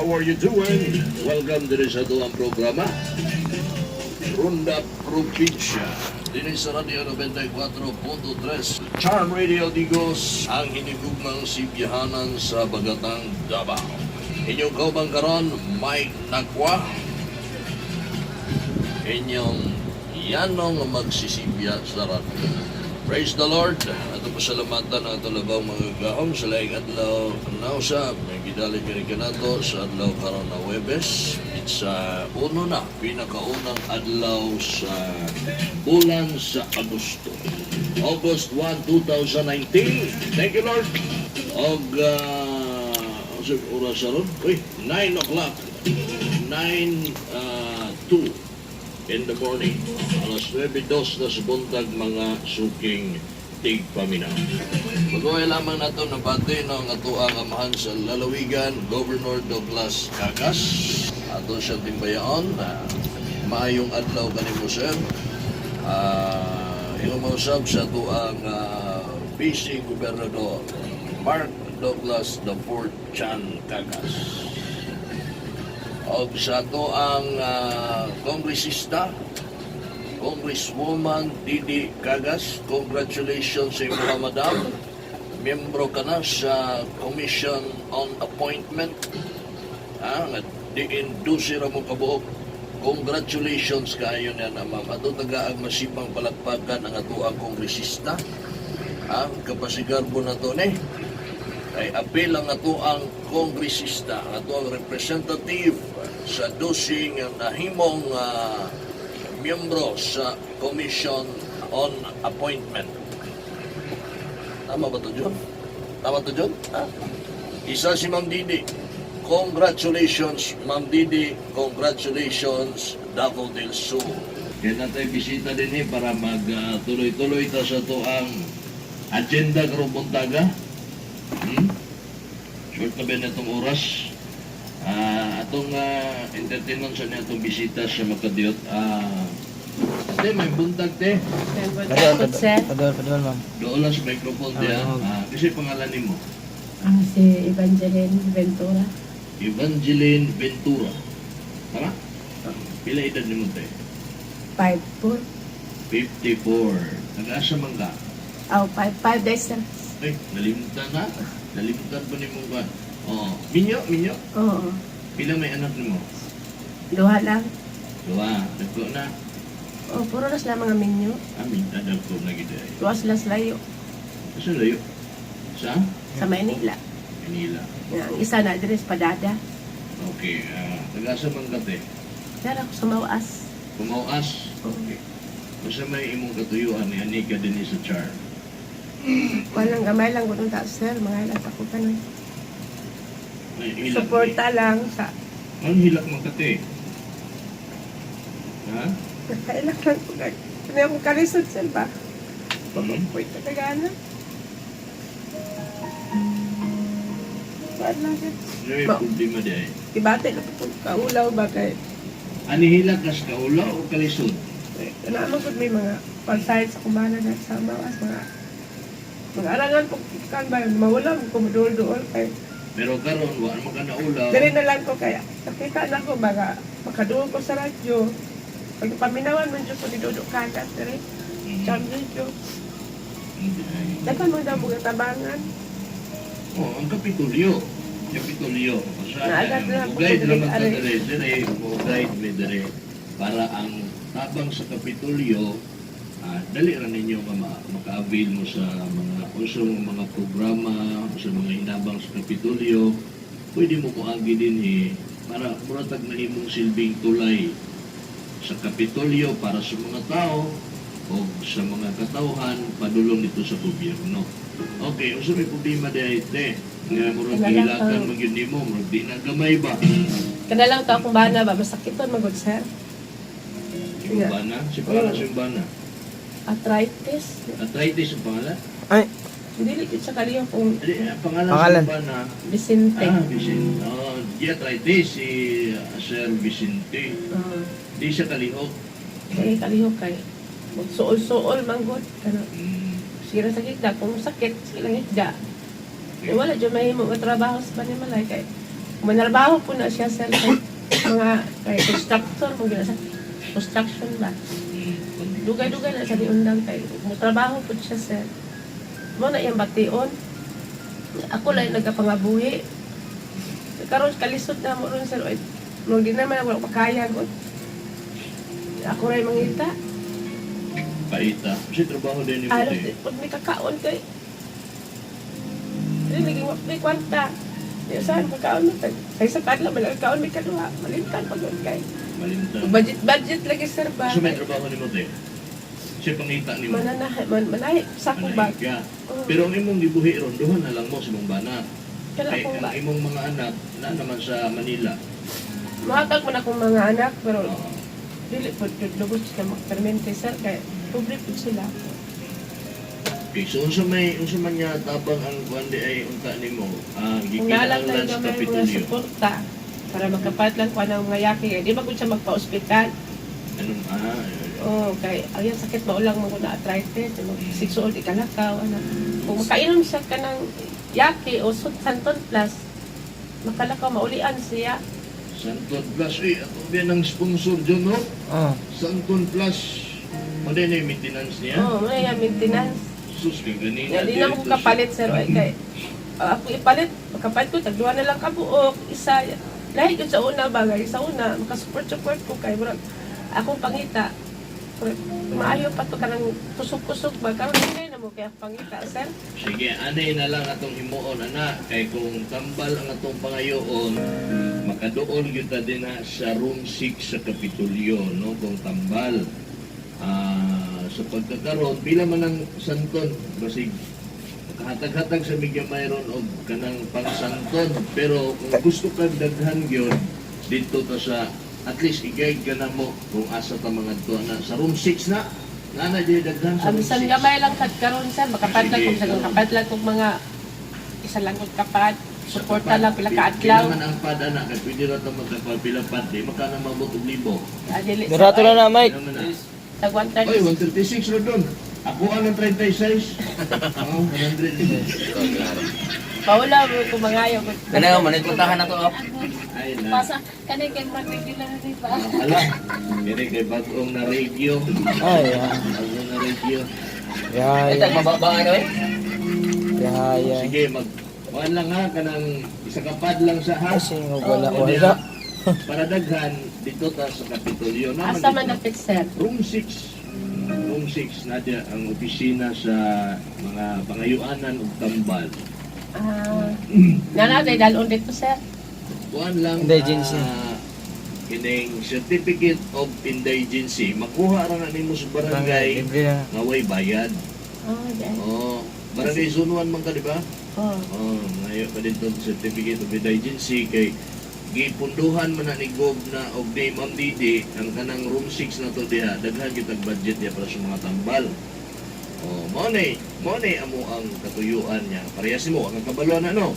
How are you doing? Welcome diri sa atoang programa, Ronda Probinsya. Diri sa Radyo 94.3 Charm Radio Digos, ang hinigugmang sibyahanan sa Bagatang Davao. Inyong kaubang karon, Mike Nakwa. Inyong yanong magsisibya sa radyo. Praise the Lord. Ato pasalamatan ang ato labang mga gahom sa laing adlaw nausab. May gidali kini kanato sa adlaw karon na Webes. It's uno na, pinakaunang adlaw sa bulan sa Agosto. August 1, 2019. Thank you, Lord. Og sa oras ron? Uy, 9 o'clock. 9, 2 in the morning. Alas 9:02 na sa buntag, mga suking tigpaminaw. Maguhay lamang nato nabati no ang atoang amahan sa lalawigan, Governor Douglas Cagas. Ato siya timbayaon. Maayong adlaw kanimo, sir. Iyong mausab sa atoang Vice Gobernador Mark Douglas the Fourth Chan Cagas. Og sa ato ang kongresista, Congresswoman Didi Cagas, congratulations sa imo, madam. Miyembro ka na sa Commission on Appointment. Ah, nga diin 12 ra mo kabuok. Congratulations kaayo niya na, ma'am. Ato taga ang masipang palakpakan ang ato ang kongresista. Ah, kapasigarbo na to ni. Kay apil ang ato ang kongresista, ang ato ang representative sa 12 nga nahimong miyembro sa Commission on Appointment. Tama ba to, John? Tama to, John? Ha? Isa si Ma'am Didi. Congratulations, Ma'am Didi. Congratulations, Davao del Sur. Kaya natin bisita din eh para mag-tuloy-tuloy ta sa to ang agenda karong buntaga. Short na ba na itong oras? Atong entertainment sa niya atong bisita sa Makadiyot. Ate, may buntag, te. Padol, Sir. Padol, padol, ma'am. Doon lang sa microphone, te. Ah, Kasi pangalan nimo? Si Evangeline Ventura. Evangeline Ventura. Tama? Pila edad nimo, te? 5'4". 54. Nag-asa man ka? Oh, 5'5 days, sir. Ay, nalimtan na. Nalimtan ba nimo ba? Oo. Minyo, minyo. Oo. Pila may anak nimo? Duha lang. Duha. Dagko na. Oh, puro na sila mga minyo. Amin, dagko na gid ay. Duha sila sa layo. Sa layo? Sa? Sa Manila. Manila. Nga, ang isa na diri sa Padada. Okay. Nag-asa man ka, te? Sir, ako sa Mawaas. Kumauas. Okay. Basta may imong katuyuan ni Anika din sa Char. Walang gamay lang gudong ta, sir. Mga ilang ako kanoy. May hilak. Suporta lang sa Ang hilak man ka, te? Ha? Nakailang lang ko. Kani akong kalisod, sir ba? Pagkapoy tagana. Wala sir. Ano yung problema di ay? Ibate na po kaulaw ba kay Ani hilak kas kaulaw o kalisod? Naman ko may mga pansahin sa kumana na sa mawas mga arangan po kan ba mawala ko dool kay Pero karon wa man ka naulaw. Dili na lang ko kaya nakita na ko baga makaduol ko sa radyo pag paminawan man jud ko ni Dodo Kagas diri Charm Radio. Hindi ay. Dapat mo daw mga tabangan. Oh, ang Kapitulyo. Kapitulyo. Sa Naagat na po guide ko diri, naman ta are. diri, diri, mo guide mi diri para ang tabang sa Kapitulyo, dali ra ninyo nga maka-avail mo sa mga usong mga programa, sa mga hinabang sa Kapitulyo. Pwede mo kuagi din eh, para muratag mahimong silbing tulay sa Kapitolyo para sa mga tao o sa mga katawhan padulong dito sa gobyerno. Okay, unsa may problema di ay, te? Nga murag Wala lang, gihilakan ah. man gyud nimo, murag di na gamay ba? Kana lang to akong bana ba masakiton magud, sir. Yung bana, si pangalan sa yung bana. Arthritis. Arthritis ang pangalan? Ay, Dili gid siya kaliyo kung Ali, ang pangalan, Pangalan. sa yung bana. Vicente. Ah, Vicente. Oh, di arthritis si Sir Vicente. Di siya kalihok. Kay kalihok kay magsuol-suol manggod kana sira sa higda kung sakit sila higda. Eh, wala jud mahimo nga trabaho sa panimalay kay Manarbaho po na siya, sir, kay mga kay constructor mo gina sa construction ba. Dugay-dugay na sa undang kay motrabaho po siya, sir. Mo na iyang bation. Ako lang nagapangabuhi. Karon kalisod na mo ron, sir. Oy, mo di naman ako makaya gud. Ako ray mangita. Paita. Kasi trabaho din ni Alos Buti. di pud may kakaon kay. Dili lagi wa may kwarta. Di saan kakaon mo sa isa kadlaw man lang kaon may kaduha, malintan pag yun kay. Malintan. Budget budget lagi, sir, ba. So may trabaho ni Mote. Siya pangita ni mo. Mananahi man manahi sa akong bag. Manahig ka. Oh, Pero ang imong gibuhi ron, duha na lang mo sa imong bana. kana Kay akong ang bag. imong mga anak na naman sa Manila. Mahatag man akong mga anak pero Oo. dili po jud lubos sila magpermente, sir, kay pobre po sila. Okay, so unsa man nga tabang ang kuan di ay unta nimo? Ah, Kung nalang gikinahanglan tayo sa gamay mga Kapitolyo. suporta para makapat lang ko ang mga yaki kay di ba gud siya magpa-ospital. Anong ay, ay. Oh, kay ang iyang sakit maulang mo na arthritis, mo sigsuol di kalakaw ana. Kung makainom siya kanang yaki o Santon Plus, makalakaw maulian siya. Santon Plus eh ato biyan ang sponsor dyan, no? Oh. Santon Plus. Mo din yung maintenance niya. Oh, may maintenance. Sus kay ganina. Ya, di na mo dito ko kapalit, sir, ay kay ako ipalit, makapalit ko tag duha na lang kabuok, isa. Lahi gyud sa una ba, kay sa una maka-support support ko kay murag akong pangita. Murag, maayo pa to kanang kusog-kusog ba karon hindi na mo kay akong pangita, sir. Sige, anay na lang atong himuon ana kay kung tambal ang atong pangayoon, makaduol gyud ta din na sa room 6 sa Kapitolyo, no, kung tambal. Sa pagkakaroon pila man ang santon, basig makahatag-hatag sa bigyan mayroon og kanang pangsanton, pero kung gusto kag daghan gyud didto ta sa at least i-guide ka na mo kung asa ta mangadto na sa room 6 na na di daghan sa room Bisan 6. gamay lang kad karon, sir, makapadlag Sige. kog sa kapadlag kog mga isa lang kog kapad, suporta lang pila ka adlaw. Pila man ang pad ana kay pwede ra ta magkapal pila pad di makana mabot og libo. Ah, dili, sir, Dirato ay, na na, Mike. Pila man na. Tag Oy, 136. 136 ra doon. Ako ang 36. Oh, 100. Paula mo ko mangayo ko. Kana manigpuntahan na to. Oh. Ay na. Pasa, kanay kay mag-regular na, di ba? Ala, kini kay bagong na radio. Ay, ah. Bagong na radio. Ay, Yaya. tag mababa ano eh. Yaya. Sige, mag kuan lang ha kanang isa ka pad lang sa ha. Kasi nga wala O, wala. Para daghan dito ta sa Kapitolyo naman. Asa man dito. dapit, sir? Room 6. Room 6 na diya ang opisina sa mga pangayuanan ug tambal. Ah, nana day dalon dito, sir. Kuan lang Indigency. Kining certificate of indigency makuha ra na nimo sa barangay Libre na. nga way bayad. Oh, di. Oh, barangay zone 1 man ka, di ba? Oh. Oh, ngayon pa dito ang certificate of indigency kay gipunduhan man na ni Gob na og ni Ma'am Didi ang kanang room 6 na to diha daghan kitag budget diha para sa mga tambal. Oh, mao ni amo ang katuyuan niya. Parehas nimo ang kabaluan na no.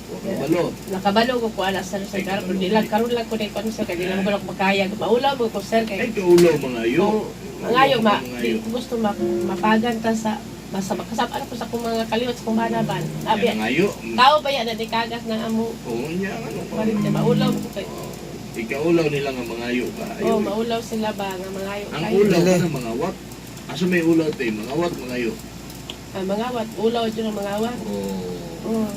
Wa kabalo. Nakabalo ko ko ala, sir, sa gar, pero di lang karon lang ko ni kon, sir, kay di lang ko lang makaya. Maulaw mo ko, sir, Ay kay kaulo mga ayo. kung mangayo ma Mga di ayo. ko gusto ma, mapagan ta sa basta makasap ano ko sa akong mga kaliwat sa kong banaban. Abi, Ay, mga ayo. tao ba yan na di kagas ng amo Oo niya ano. palit na maulaw ko kay. Oh, ikaulaw nila nga mga ayo ka. Ayo. Oh, maulaw sila ba nga mangayo Ang kayo. ulaw Dili. na mga wat. Asa may ulaw te? Mga wat mga ayo. Ah, mga wat ulaw jud ang mga wat. Oh. Oh.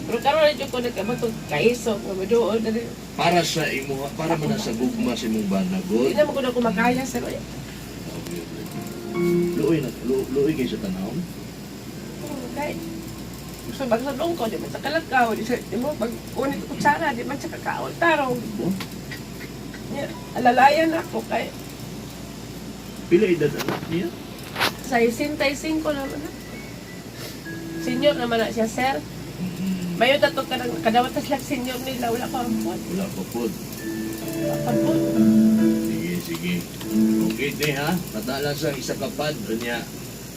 Pero karon na jud ko nagkabot og kaiso nga maduol dali. Para sa imo para man na sa gugma sa imong banagod. Di na mo ko na kumakaya, sir. Oy, Luoy na luoy kay sa tanaw. oh, kay gusto bag sa ko, di man sa kalakaw, di sa di mo pag unit kutsara, di man sa kakaon tarong. Oh, Nya, alalayan ako kay pila edad anak niya? sa 65 naman na. Senior naman na siya, sir. Mayo tato ka ng kadawat tas lang senior nila, wala pa ang pod. Wala pa pod. Wala pa pod. Sige, sige. Okay, te ha. Padala sa isa ka pad niya.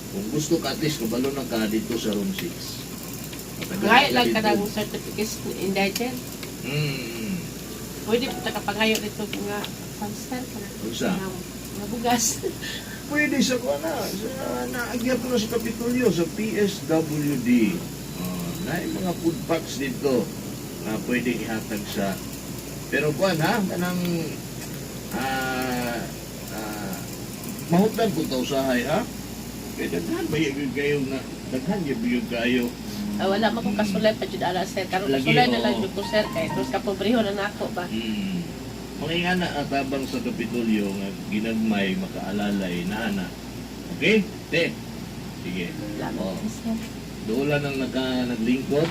Kung gusto ka at least kabalo na ka dito sa room 6. Ngayon lang ka ng certificate indigent. Pwede po ta kapangayo dito nga panster ka na. Unsa? Nga bugas. Pwede sa kuha na. Sa, naagyap na sa Kapitolyo, sa PSWD. Oh, na mga food packs dito. Nga pwede ihatag sa, pero kuan ha, kanang mahutdan ko ta usahay ha. Kay daghan ba gyud kayo nga daghan gyud gyud kayo. Ah, wala man kong kasulay pa jud ala, sir. Karon Lagi, kasulay na lang oo. jud ko, sir, kay terus kapobriho na nako ba. Mga nga na atabang sa Kapitolyo nga ginagmay makaalalay na ana. Okay? Te. Sige. Salamat, Oo. sir. Doon ang naglingkod.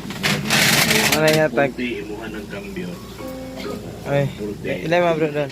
Ano yatag? Pulti, imuha ng kambyo. Ay, Pulti. ilay mga bro doon.